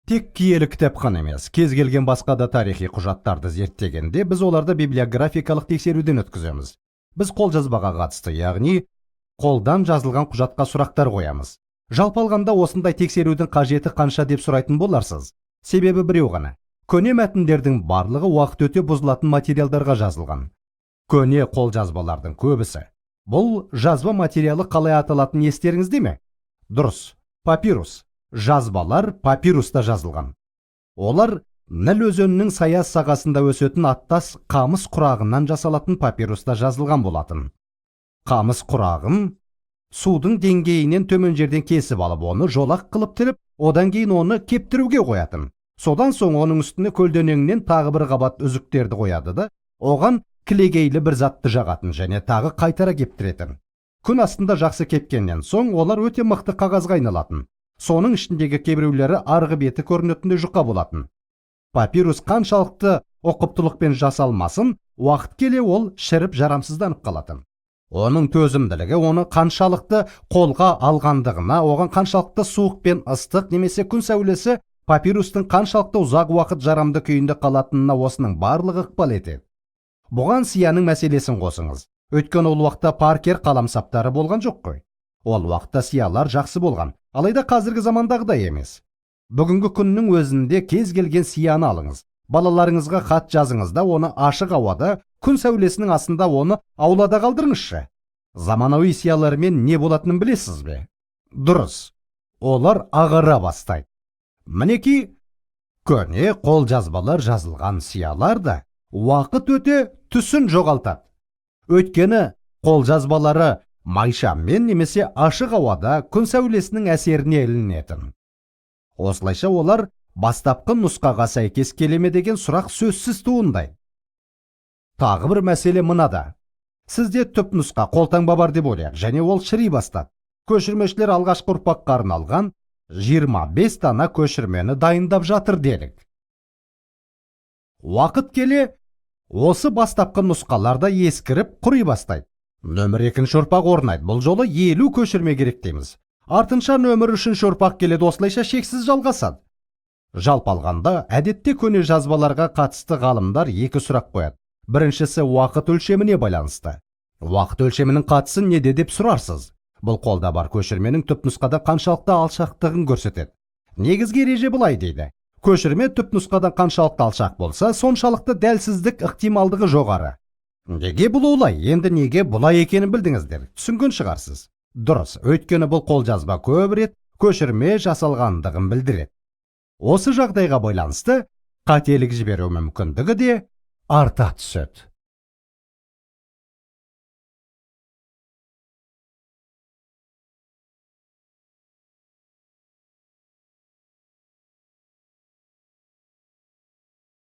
Тек киелі кітап емес, кез келген басқа да тарихи құжаттарды зерттегенде, біз оларды библиографикалық тексеруден өткіземіз. Біз қолжазбаға қатысты, яғни қолдан жазылған құжатқа сұрақтар қоямыз. Жалпы алғанда, осындай тексерудің қажеті қанша деп сұрайтын боларсыз. Себебі біреу ғана. Көне мәтіндердің барлығы уақыт өте бұзылатын материалдарға жазылған. Көне қолжазбалардың көбісі. Бұл жазба материалы қалай аталатыны естеріңізде ме? Дұрыс, папирус. Жазбалар папируста жазылған. Олар Ніл өзенінің саяз сағасында өсетін аттас қамыс құрағынан жасалатын папируста жазылған болатын. Қамыс құрағын судың деңгейінен төмен жерден кесіп алып, оны жолақ қылып тіліп, одан кейін оны кептіруге қоятын. Содан соң оның үстіне көлденеңінен тағы бір қабат үзіктерді қояды да, оған кілегейлі бір затты жағатын және тағы қайтара кептіретін. Күн астында жақсы кепкеннен соң олар өте мықты қағазға айналатын. Соның ішіндегі кейбіреулері арғы беті көрінетіндей жұқа болатын. Папирус қаншалықты ұқыптылықпен жасалмасын, уақыт келе ол шіріп, жарамсызданып қалатын. Оның төзімділігі оны қаншалықты қолға алғандығына, оған қаншалықты суық пен ыстық немесе күн сәулесі, папирустың қаншалықты ұзақ уақыт жарамды күйінде қалатынына, осының барлығы ықпал етеді. Бұған сияның мәселесін қосыңыз. Өйткені ол уақытта Паркер қаламсаптары болған жоқ қой. Ол уақытта сиялар жақсы болған, алайда қазіргі замандағыдай емес. Бүгінгі күннің өзінде кез келген сияны алыңыз. Балаларыңызға хат жазыңыз да, оны ашық ауада, күн сәулесінің астында, оны аулада қалдырыңызшы. Заманауи сиялармен не болатынын білесіз бе? Дұрыс. Олар ағара бастайды. Мінекей, көне қолжазбалар жазылған сиялар да уақыт өте түсін жоғалтады. Өйткені қолжазбалары майшаммен немесе ашық ауада күн сәулесінің әсеріне ілінетін. Осылайша, олар бастапқы нұсқаға сәйкес келе ме деген сұрақ сөзсіз туындайды. Тағы бір мәселе мынада. Сізде түп нұсқа, қолтаңба бар деп ойлайық және ол шіри бастады. Көшірмешілер алғашқы ұрпаққа арналған 25 дана көшірмені дайындап жатыр делік. Уақыт келе осы бастапқы нұсқалар да ескіріп, құри бастайды. Нөмір екінші ұрпақ орнайды. Бұл жолы 50 көшірме керек дейміз. Артынша нөмір үшінші ұрпақ келеді, осылайша шексіз жалғасады. Жалпы алғанда, әдетте көне жазбаларға қатысты ғалымдар екі сұрақ қояды. Біріншісі уақыт өлшеміне байланысты. Уақыт өлшемінің қатысы неде деп сұрарсыз. Бұл қолда бар көшірменің түпнұсқадан қаншалықты алшақтығын көрсетеді. Негізгі ереже былай дейді. Көшірме түпнұсқадан қаншалықты алшақ болса, соншалықты дәлсіздік ықтималдығы жоғары. Неге бұл олай? Енді неге бұлай екенін білдіңіздер, түсінген шығарсыз. Дұрыс, өйткені бұл қолжазба көп рет көшірме жасалғандығын білдіреді. Осы жағдайға байланысты қателік жіберу мүмкіндігі де арта түседі.